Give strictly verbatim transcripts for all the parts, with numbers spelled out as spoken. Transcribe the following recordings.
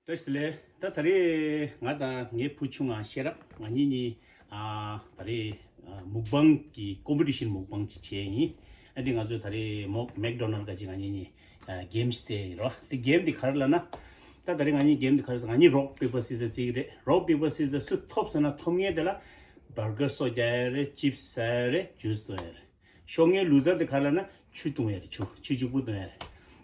བཀྲ་ཤིས་བདེ་ལེགས། ད་ད་རེས་ང་དང་ངའི་བུ་ཆུང་ང་ཤེས་རབ་ང་གཉིས་གཉིས་ཨ་ད་རེས་ཨ་མུག་བང་གི་ཀོམ་པི་ཊི་ཤན་མུག་བང་ཅིག་བྱས་ཡིན། ཨ་འདི་ང་ཚོས་ད་རེས་མོག་མེག་ཌོ་ནལ་ག་ཅིག་ང་གཉིས་གཉིས་ཨ་གེམ་ཞིག་རྩེ་ཡིན་རོ། དེ་གེམ་དེ་ག་རེ་ལབ་ན། ད་ད་རེས་ང་གཉིས་གེམ་དེ་ག་རེ་ཟེར། ང་གཉིས་རོག་པེ་པར་སི་ཛར་རྩེ་གི་རེད། རོག་པེ་པར་སི་ཛར་སུ་ཐོབ་སོང་ན་ཐོབ་མཁན་དེ་ལ་བར་གར་སོ་རྒྱག་ཡ་རེད། ཅིབ་སི་ཟ་ཡ་རེད། ཇུས་འཐུང་ཡ་རེད། ཤོར་མཁན་ལུ་ཛར་དེ་ག་རེ་ལབ་ན་ཆུ་འཐུང་ཡ་རེད། ཆུ་ཆུ་གཅིག་པུ་འཐུང་ཡ་རེད།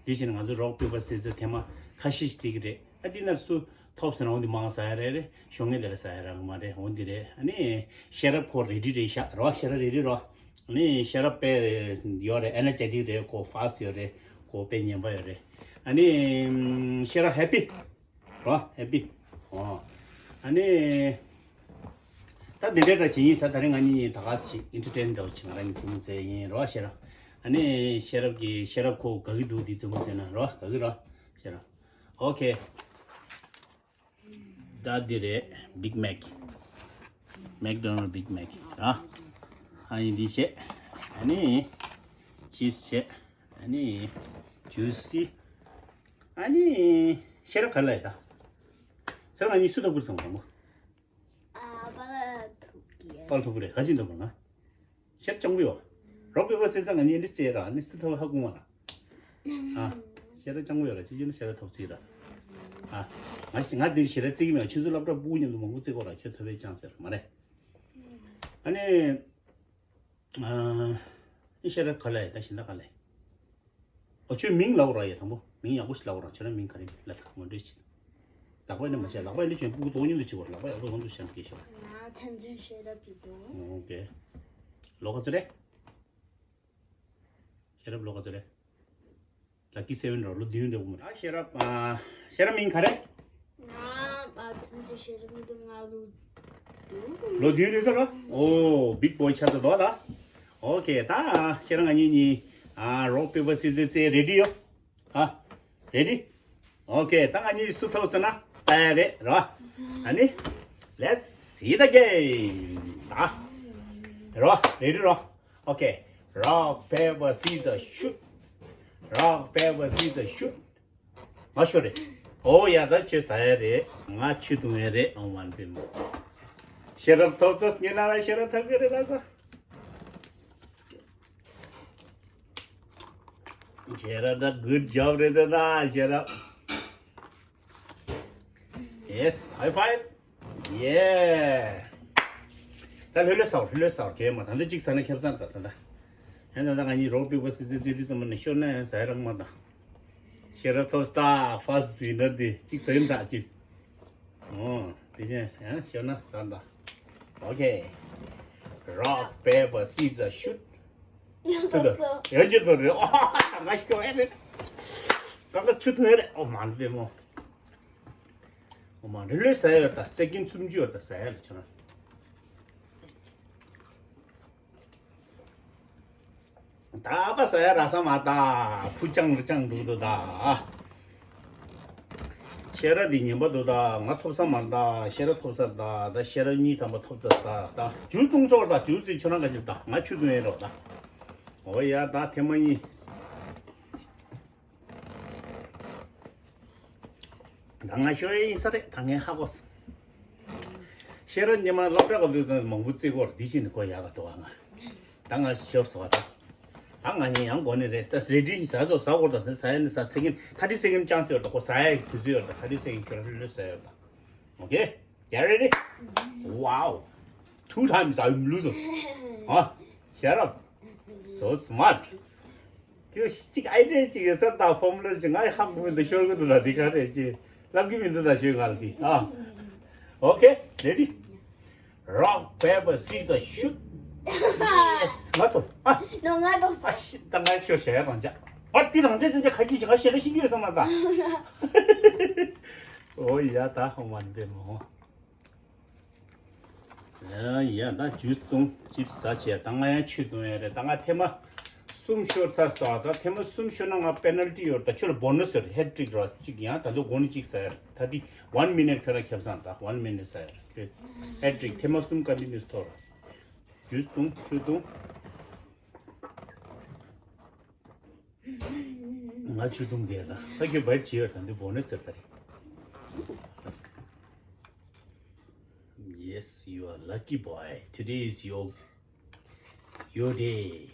དེ་བཞིན་ང་ཚོ་རོག་པེ་པར་སི་ཛར་ཐེངས་མ་ཁ་ཤས་ཤིག་རྩེ་གི་རེད། ཨ་འདི་ནར་སུ་ཐོབ་ཟེར་ན་འོ་འདི་མང་ཟ་ཡ་རེད་རེད། ཤོར་མཁན་དེ་ལ་ཟ་ཡ་རང་མ་རེད། འོ་འདི་རེད། ཨ་ནི་ཤེས་རབ་ཁོ་རེ་ཌི་རེད་ཤག་རོ། ཤེས་རབ་རེ་ཌི་རོ། ཨ་ནི་ཤེས་རབ་དཔེ་ཡོད་རེད། ཨེ་ནར་ཇེ་ཊིག་རེད། ཁོ་ཕཱ་སི་ཊི་ཡོད་རེད། ཁོ་དཔེ་ཉན་པ་ཡོད་རེད། ཨ་ནི་ཤེས་རབ་ཧེ་པི་རོ། ཧེ་པི། ཨོ། ཨ་ནི་ད་འདི་འདྲའི་འདྲ་བྱེད་ཡིན། ད་ད་རིང་ང་གཉིས་གཉིས་ད་ག་ཅིག་ཨེན་ཊར་ཊེན་འདྲ་བོ་བྱེད། ང་རང་གཉིས་རྩེད་མོ་རྩེ་ཡིན་རོ། ཤེས་རབ། ཨ་ནི་ཤེས་རབ་ཀྱི་ཤེས་རབ་ཁོ་དགའ་གི་འདུག་འདི་རྩེད་མོ་རྩེ་ན་རོ། དགའ་གི་རོ། ཤེས་རབ། ཨོ་ཁེ། ད་འདི་རེད། བིག་མེག་མེག་ཌོ་ནལ་བིག་མེག་ར། ཨ་ནི་འདི་བྱས། ཨ་ནི་ཅིབ་སི་བྱས། ཨ་ནི་ཇུ་སི། ཨ་ནི་ཤེས་རབ་ག་རེ་ལབ་ཡ་ད། ཟེར་ང་གཉིས་སུ་ཐོབ་ཀྱི་རེད་བསམ་གི་རེད་མོ། ཨ་པ་ལགས་ཐོབ་ཀྱི་ཡ། པ་ལགས་ཐོབ་ཀྱི་རེད། ག་ཅིག་ཐོབ་ཀྱི་ང་། ཤེས་རབ་སྤྱང་པོ་ཡོད། རོག་པེ་པར་སི་ཛར་ང་གཉིས་འདི་རྩེ་ར། ནི་སུ་ཐོབ་ཧ་གོ་མ་ར། ཨ། ཤེས་རབ་སྤྱང་པོ་ཡོད་ར། ཅི་བྱས་ན་ཤེས་རབ་ཐོབ་སྲིད་ར། ཨ། ང་ཞིག་ང་འདིར་ཤེས་རབ་རྩེ་གི་མེད། ཁྱེད་ཚོ་སློབ་གྲྭ་ཕྲུ་གུ་མཉམ་དུ་མང་པོ་རྩེ་གོ་ར། ཁྱོད་ཐོབ་པའི་ཅང་ཟེར་མ་རེད། ཨ་ནི། ཨ། ཤེས་རབ་ག་ལ་ཡ་ད་ཤིན་ད་ག་ལ་ཡ། ཨོ་ཁྱོད་མིང་ལབ་ར་ཡ། དང་པོ་མིང་ཡག་པོ་ཞིག་ལབ་ར། ཁྱོད་རང་མིང་ག་རེ་ལབ་ད་ངོ་སྤྲོད་བྱེད། ལག་པ་ནི་མ་བྱས། ལག་པ་ནི་ཁྱོད་ཕྲུ་གུ་དོ་མཉམ་དུ་བྱེད་དགོས། ལག་པ་ཡག་པོ་ཡོང་དུ་བྱས་ན་སྐད་ཤོག་ང་ཐན་ཚན་ཤེས་རབ་བི་དོ། ཨོ་ཁེ། ལོ་ག་ཚོད་རེད། ཤེས་རབ་ལོ་ག་ཚོད་རེད། ལ་ཀི་སེ་ཝེན་རོ། ལོ་བདུན་རེད་འོ་མ་རེད། ཨ་ཤེས་རབ། ཨ་ཤེས་རབ་མིང་ག་རེད། ང་ཨ་ཐམས་ཅད་ཤེས་རབ་མི་འདུག་ང་ལོ་བདུན། ལོ་བདུན་རེད་ཟེར་རོ། ཨོ་བིག་བོའི་ཆགས་ཚར་འདུག་ད། ཨོ་ཁེ། ད་ཤེས་རབ་ང་གཉིས་གཉིས་ཨ་རོག་པེ་པར་སི་ཛར་རྩེ་རེ་ཌི་ཡོད། ཨ་རེ་ཌི། ཨོ་ཁེ། ད་ང་གཉིས་སུ་ཐོབ་ཟེར་ན་ད་ཡ་རེད་རོ། ཨ་ནི་let's see the game. ཨ་རོ་རེ་ཌི་རོ། Okay. Rock, paper, scissors, shoot. Rock, paper, scissors, shoot. ང་ཤོར་རེད། ཨོ་ཡ། ད་ཁྱོད་ཟ་ཡ་རེད། ང་ཆུ་འཐུང་ཡ་རེད། ཨོ་མ་ནི་པའི་མོ། ཤེས་རབ་ཐོབ་ཚར། ངའི་ནང་ལ་ཤེས་རབ་ཐོབ་གི་རེད་ལ་ས། ཤེས་རབ་ད་good job རེད་ད། ཤེས་རབ། Yes, high five. Yeah. ད་ལྷོད་ལྷོད་ཟ་བར། ལྷོད་ལྷོད་ཟ་བར། གས་མ། ད་འདི་གཅིག་ཟ་ན་ཁྱབ་ཚང་ད་ད་ད། ཡང་ད་ད་ང་གཉིས་རོག་པེ་པར་སི་ཛར་རྩེ་དུས་ཙམ་པ་ནས་ཤོར་ན་ཡང་ཟ་ཡ་རག་མ་ད། ཤེས་རབ་ཐོབ་སྟ། first winner འདི་གཅིག་ཟ་ཡིན་ཟ་གཅིག་ཨོ་དེ་བཞིན་ཡང་ཤོར་ན་ཟ་ད། Okay. Rock, paper, scissors, shoot. ཡང་ཅི་ཐོབ་རེད། ཨོ་ང་ཤོར་ཡ་རེད། ད་ད་ཆུ་འཐུང་ཡ་རེད། ཨོ་མ་ནི་པའི་མོ། ཨོ་མ་རེ་ལོས་ཟ་ཡ་ཡོད་ད། སེ་ཀེན་སུམ་ཅུ་ཡོད་ད་ཟ་ཡ་ལ་ཆ་ན། ད་པ་ཟ་ཡ་རག་ས་མ་ད། ཕུ་ཅང་རུ་ཅང་འདུག་འདུག་ད། ཤེས་རབ་འདི་ངན་པ་འདུག་ད། ང་ཐོབ་ས་མ་ད། ཤེས་རབ་ཐོབ་ས་ད། ད་ཤེས་རབ་གཉིས་ཐམ་པ་ཐོབ་ས་ད། ད་ཇུས་འཐུང་ཆོག་ད། ཇུས་ཟེར་ཁྱོད་རང་ག་ཅིག་ད། ང་ཆུ་འཐུང་ཡིན་རོགས་ད། ཨོ་ཡ། ད་ཐེངས་མ་གཉིས། ད་ང་ཤོར་ཡ་ཡིན་ས་རེད། ད་ངས་ཧ་གོ་སོང་། ཤེས་རབ་ཉི་མ་སློབ་གྲྭ་ག་དུས་ཙམ་མང་པོ་རྩེ་གོ་ར། འདི་ཕྱིན་ནས་ཁོ་ཡག་ག་འགྲོ་བ། ང་ད་ང་ཤོར་སོང་བ་ད། ད་ང་གཉིས་ཡང་གོ་ནི་རེད་ད། རེ་ཌི་ཟ་ཟོ་ཟ་གོ་ད། ད་ཟ་ཡ་ནི་ཟ། སེ་ཀེན་ཐར་ཊི་སེ་ཀེན་ཅང་སི་ཡོད་ད། ཁོ་ཟ་ཡ་གི་དུས་ཚོད་ཡོད་ད། ཐར་ཊི་སེ་ཀེན་ཁྱོད་རང་ལྷོད་ལྷོད་ཟ་ཡ་ཡོད་ད། Okay. Get ready. Wow. Two times I'm loser. ཨ། Shut up. So smart. ཁྱོད་གཅིག་ཨའི་ཌི་ཡ་གཅིག་ཡོད་ས་ད། ཕོར་མུ་ལ་ཅིག་ང་ཧ་གོ་མི་འདུག་ཤོར་གི་འདུག་ད། འདི་ག་རེད་ཅེས་ལབ་གི་མི་འདུག་ད། ཤོད་ང་ལ་དེ། ཨ། Okay. Ready. Rock, paper, scissors, shoot. Yes. ང་ཐོབ། ཨ། ནོ་ང་ཐོབ་ས། ཨ་ཤི། ད་ང་ཤོར་ཤ་ཡ་རང་ཅག་ཨ་འདི་རང་ཅག་ཅན་ཅག་ཁ་ཅིག་ཞིག་ང་ཤེས་ཀ་ཤེས་ཀྱི་ཡོད་ས་མ་ད། ཨོ་ཡ། ད་ཧོ་མ་འདེ་མོ། ཡ་ཡ། ད་ཇུས་བཏུང་། ཅིབ་ཟ་བྱས། ད་ང་ཡང་ཆུ་བཏུང་ཡ་རེད། ད་ང་ཐེངས་མ་གསུམ་ཤོར་ཚར་སོང་། ད་ཐེངས་མ་གསུམ་ཤོར་ན་ང་པེ་ནལ་ཊི་ཡོད། ད་ཁྱོད་ལ་བོ་ནས་ཡོད། ཧེ་ཊི་རིག་རོ་གཅིག་ཡང་ད་དུང་གོ་ནི་གཅིག་ཟ་ཡ་རེད། ད་དེ་ཝན་མི་ནིཊ་ཁྱོད་རང་ཁྱབ་སང་ད་ཝན་མི་ནིཊ་ཟ་ཡ་རེད། ཁྱོད་ཧེ་ཊི་རིག་ཐེངས་མ་གསུམ་ཀོན་ཊི་ནིའུ་སི་ཐོབ་ར། ཇུས་བཏུང་། ཆུ་བཏུང་། ང་ཆུ་བཏུང་བསྡད་ལ། ད་ཁྱོད་བེཊ་བྱེད་ཡོད། ད་འདི་བོ་ནས་ཟེར་ད་རེད། You're a lucky boy. Today is your your day.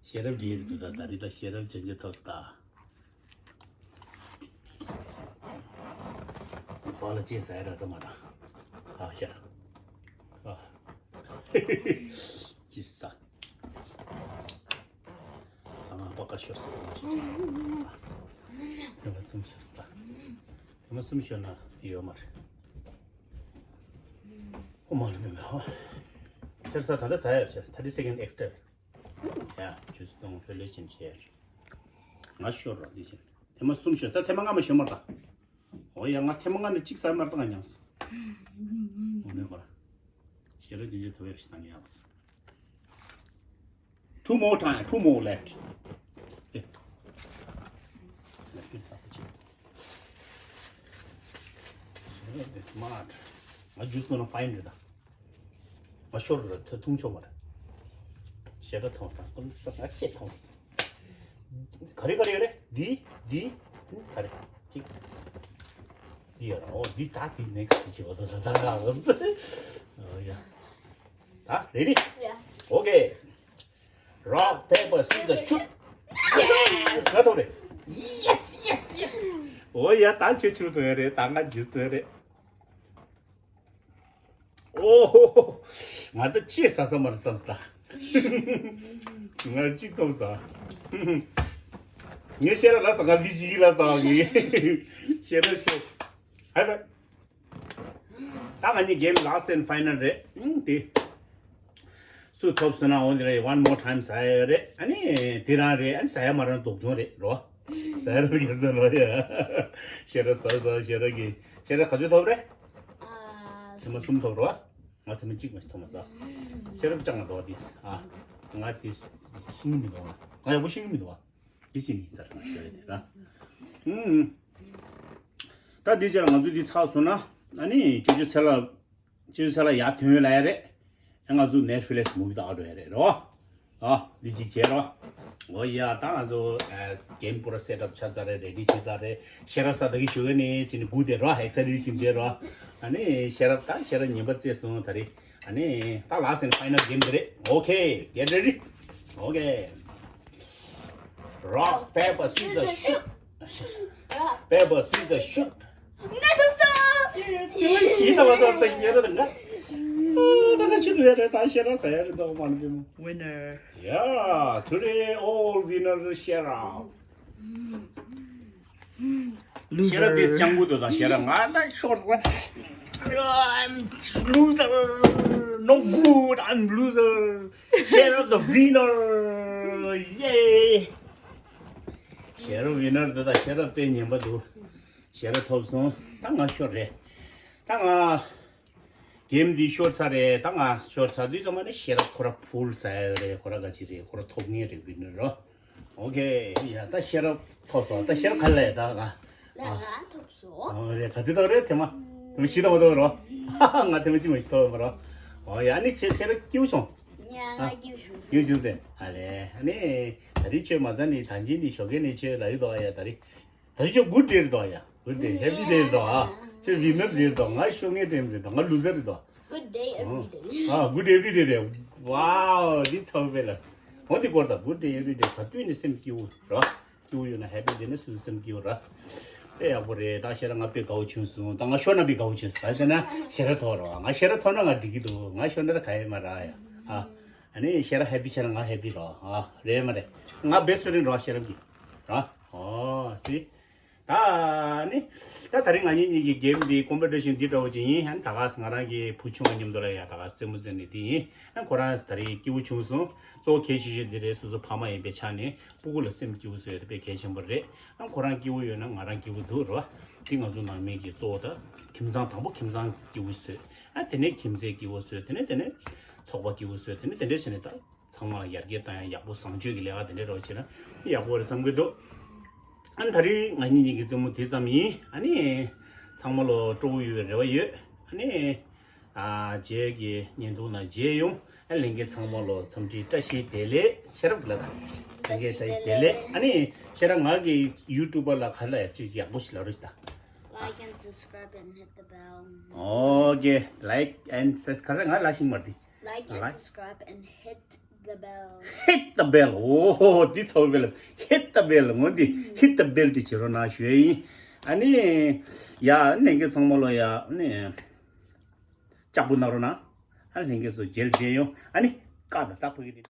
ཤེས་རབ་རྒྱལ་དུ་ད་ད་རི་ད་ཤེས་རབ་ཅན་གྱི་ཐོག་ད། པ་ལ་ཅེ་ས་ཡ་ར་ས་མ་ད། ཨ་ཤ། ཨ། ཅི་ས། ཨ་མ་པ་ཀ་ཤོ་ས་ཤོ་ས། ཐེ་མ་སུམ་ཤོ་ས། ཐེ་མ་སུམ་ཤོ་ན་ཡོ་མར། ཨོ་མ་ལ་མི་མི་ཧོ། ཐེར་ས་ད་ད་ས་ཡ་ཆེ། thirty second extra. ཡ། ཇུས་གཏོང་ལྷོད་ལྷོད་ཕྱིན་བྱས། ང་ཤོར་རོ་འདི་བཞིན། ཐེངས་མ་གསུམ་ཤོར། ད་ཐེངས་མ་ལྔ་མ་ཤོར་མར་ད། འོ་ཡ། ང་ཐེངས་མ་ལྔ་ནས་གཅིག་ཟ་མར་ད་ང་མྱངས་སོང་། འོ་ནས་ཁོ་ར། ཤེས་རབ་རྒྱལ་གྱི་ཐོ་བས་ཤི་ད་ངས་ཡག་སོང་། Two more time, two more left. ཨེ། Smart. ང་ཇུས་ནོ་ན་ཕའིན་རེད་ད། མ་ཤོར་ར་ཐ་ཐུང་ཆོག་མ་རེད། ཤེས་རབ་ཐོང་ཐང་ཀུན་ས་ང་ཅེ་ཐོང་ས། ག་རེ་ག་རེ་ཡོད་རེད། འདི་འདི་ག་རེ་གཅིག་འདི་ཡོད་ར། འོ་འདི་ད་འདི་next འདི་བྱེད་པ་ད་ད་ད་ག་ཨོ་ཡ། ད་ready? Yeah. Okay. Rock, paper, scissors, shoot. Yes. ག་ཐོབ་རེད། Yes, yes, yes. འོ་ཡ། ད་ཁྱོད་ཆུ་ཐོབ་ཡ་རེད། ད་ང་ཇུས་ཐོབ་ཡ་རེད། ཨོ་ཧོ་ཧོ། ང་ད་ཅི་ཟ་ས་མ་རེད་བསམ་ས། ང་ཅི་ཐོབ་ས། ངས་ཤེས་རབ་ལ་ཟ། ང་ལི་ཞིག་ལ་ཟ། ངས་ཤེས་རབ་ཤེས། ཧའི་བའི། ད་ང་གཉིས་game last and final རེད། ཨང་དེ། སུ་ཐོབ་སོང་ན་འོ་འདི་རེད། One more time ཟ་ཡ་རེད། ཨ་ནི་དེ་རང་རེད། ཨ་ནི་ཟ་ཡ་མ་རང་སྡུག་སྦྱོང་རེད་རོ། ཟ་ཡ་རང་རྒྱབ་ས་རོ་ཡ། ཤེས་རབ་ཟ་ཟ། ཤེས་རབ་ཀྱི་ཤེས་རབ་ག་ཚོད་ཐོབ་རེད། ཨ། ཐེངས་མ་གསུམ་ཐོབ་རོ། ང་ཐེངས་མ་གཅིག་མ་ཐོབ་མ་ཟ། ཤེས་རབ་ཅང་ང་འདུག་བ་དེས། ཨ། ང་དེས་ཤེས་ཀྱི་མི་འདུག་ང་ཡག་པོ་ཤེས་ཀྱི་མི་འདུག་བ། དེ་ཅི་ནི་ཟ་རང་ཤེས་རེད་དེ་ར། ཨུམ། ད་འདི་ཅར་ང་ཚོ་འདི་ཚར་སོང་ན། ཨ་ནི་ཅོ་ཅོ་ཚེ་ལ། ཅོ་ཅོ་ཚེ་ལ་ཡར་ཐོན་ཡོད་ལ་ཡ་རེད། ཨ་ང་ཚོ་Netflix movie ད་ཨ་འགྲོ་ཡ་རེད་རོ། ཨ་འདི་ཅིག་བྱས་རོ། འོ་ཡ། ད་ང་ཚོ་ཨ་game པུ་ར་set up ཆགས་ཚར་རེད། ready བྱས་ཚར་རེད། ཤེས་རབ་ས་ད་གི་ཞུ་གི་ནི་ཅི་ནི་སྒུག་བསྡད་རོ། excited བྱས་བསྡད་རོ། ཨ་ནི་ཤེས་རབ་ད་ཤེས་རབ་ཉན་པ་བཙལ་སོང་ད་རེད། ཨ་ནི་ད་last and final game དེ་རེད། Okay, get ready. Okay. Rock, paper, scissors, shoot. Paper, scissors, shoot. ང་ཐུག་སོང་། ཞིག་ད་བ་ད་ད་ཤེས་ར་ད་ང་། ད་ང་ཆུ་དུ་ཡ་རེད། ད་ཤེས་ར་ས་ཡ་རེད། ད་མ་ནི་མོ། Winner. Yeah, today all winner ཤེས་ར། Loser. ཤེས་ར་དེ་སྤྱང་པོ་དུ་དང་ཤེས་ར་ང་ད་ཤོར་ས། I'm loser. No good. I'm loser. ཤེས་རབ་the winner. Yay. ཤེས་རབ་winner དེ་དང་ཤེས་རབ་དཔེ་ཉན་པ་འདུག་ཤེས་རབ་ཐོབ་སོང་། ད་ང་ཤོར་རེད། ད་ང་game འདི་ཤོར་ཚར་རེད། ད་ང་ཤོར་ཚར་དུས་ཙམ་པ་ནི་ཤེས་རབ་ཁོ་ར་full ཟ་ཡ་རེད། ཁོ་ར་ག་ཅི་རེད། ཁོ་ར་ཐོབ་ངེས་རེད། winner རོ། Okay, ཡ་ད་ཤེས་རབ་ཐོབ་སོང་། ད་ཤེས་རབ་ག་ལ་ཡ་ད་ང་། ལ་ང་ཐོབ་སོང་། ཨོ་རེད། ག་ཚོད་ཐོབ་རེད། ཐེངས་མ་ཐེངས་མ་བཞི་ཐོབ་མ་ཐོབ་རོ། ང་ཐེངས་མ་གཅིག་མ་ཞིག་ཐོབ་མ་རོ། ཨོ་ཡ། ཨ་ནི་ཁྱེད་ཤེས་རབ་སྐྱིད་པོ་བྱུང་། ཡ་ང་སྐྱིད་པོ་བྱུང་སོང་། སྐྱིད་པོ་བྱུང་ཟེར། ཨ་རེད། ཨ་ནི་ད་རིང་ཁྱོད་མ་ཚ་ནི་ད་ཅི་ནི་ཞོགས་ཀས་ནི་ཁྱོད་ལ་ཡོད་དོ་ཡ། ད་རིང་ད་རིང་ཁྱོད་good day རེད་དོ་ཡ། Good day, happy day རེད་དོ། ཨ་ཁྱོད་winner རེད་དོ། ང་ཤོར་ངེས་དྲན་རེད་དོ། ང་loser རེད་དོ། Good day every day. ཨ་good day every day རེད། Wow འདི་ཚ་བོ་དཔེ་ལ། འོ་འདི་སྐོར་ད་good day every day ག་དུས་ནས་སེམས་སྐྱིད་པོ་ར། སྐྱིད་པོ་ཡོད་ན་happy day ནས་སུ་སེམས་སྐྱིད་པོ་ར། དཔེ་ཡག་པོ་རེད། ད་ཤེས་རབ་ང་དཔེ་དགའ་བོ་བྱུང་སོང་། ད་ང་ཤོར་ན་དཔེ་དགའ་བོ་བྱུང་སོང་། ག་ཟེར་ན་ཤེས་རབ་ཐོབ་རོ། ང་ཤེས་རབ་ཐོབ་ན་ང་འགྲིག་གི་འདུག་ང་ཤོར་ན་ད་ག་ཡེ་མ་ར་ཡ། ཨ་ཨ་ནི་ཤེས་རབ་happy བྱས་ན་ང་happy རོ། ཨ་རེད་མ་རེད། ང་best friend རོ་ཤེས་རབ་ཀྱི་ར། ཨོ་སི། ད་ནི། ད་ད་རིང་ང་གཉིས་གཉིས་ཀྱི་game འདི་competition འདི་འདྲ་བོ་ཅིག་ཡིན། ཨ་ནི་ད་ག་ང་རང་གི་བུ་ཆུང་བ་མཉམ་དུ་ལ་ཡ་ད་ག་སེ་མོ་ཟེར་ནི་འདི་ཡིན། ཨ་ནི་ཁོ་རང་ད་རིང་སྐྱིད་པོ་བྱུང་སོང་། གཙོ་བོ་གལ་ཆེ་ཤོས་འདི་རེད། སོ་སོ་ཕ་མ་ཡིན་པའི་ཆ་ནས་སྤུ་གུ་ལ་སེམས་སྐྱིད་པོ་བཟོ་ཡ་དེ་དཔེ་གལ་ཆེན་པོ་རེད། ཨ་ནི་ཁོ་རང་སྐྱིད་པོ་ཡོད་ན་ང་རང་སྐྱིད་པོ་འདུག་རེད་བ། འདི་ང་ཚོ་ནང་མི་གི་གཙོ་བོ་ད་ཁྱིམ་ཚང་དང་པོ་ཁྱིམ་ཚང་སྐྱིད་པོ་བཟོས། ཨ་དེ་ནས་ཁྱིམ་མཚེས་སྐྱིད་པོ་བཟོས། དེ་ནས་དེ་ནས་ཚོགས་པ་སྐྱིད་པོ་བཟོས། དེ་ནས་དེ་འདྲས་བྱས་ནས་ད། ཚང་མ་ལ་ཡར་རྒྱས་བཏང་ཡ། ཡག་པོ་བཟང་སྤྱོད་ཀྱི་ལས་ཀ་དེ་འདྲ་རོགས་བྱས་ན་ཡག་པོ་རེད་བསམ་གྱི་འདུག་ཨ་ནི་ད་རེས་ང་གཉིས་གཉིས་ཀྱི་རྩེད་མོ་དེ་ཙམ་ཡིན། ཨ་ནི་ཚང་མ་ལོ་སྤྲོ་བོ་ཡོད་པའི་རེ་བ་ཡོད། ཨ་ནི་ཨ་རྗེས་ཀྱི་བརྙན་ཐུང་ནང་མཇལ་ཡོང་། ཨ་ལྷན་རྒྱས་ཚང་མ་ལོ་འཚམས་འདྲི་བཀྲ་ཤིས་བདེ་ལེགས། ཤེས་རབ་ལ་ད་ལྷན་རྒྱས་བཀྲ་ཤིས་བདེ་ལེགས། ཨ་ནི་ཤེས་རབ་ང་གི་ཡུ་ཊུབ་པ་ལ་ག་ལ་ཡག་ཅིག་ཡག་པོ་ཞིག་ལབ་རོགས་ཞིག་ད། Like and subscribe and hit the bell. Okay, like and subscribe. ང་ལ་ཤིང་མར་དི། Like and Like. Subscribe and hit the bell. Hit the bell. Oh, this how bell. Hit the bell. ངོ་འདི་hit the bell དེ་བྱེད་རོགས་གནང་ཞུ་ཡ་ཡིན། ཨ་ནི་ཡ་ལྷན་རྒྱས་ཚང་མ་ལོ་ཡ་ཨ་ནི་ལྕགས་པོ་གནང་རོགས་གནང་། ཨ་ལྷན་རྒྱས་ཚོ་མཇལ་མཇལ་ཡོང་། ཨ་ནི་ཀ་ད་ད་ཕུག་གི་དེ།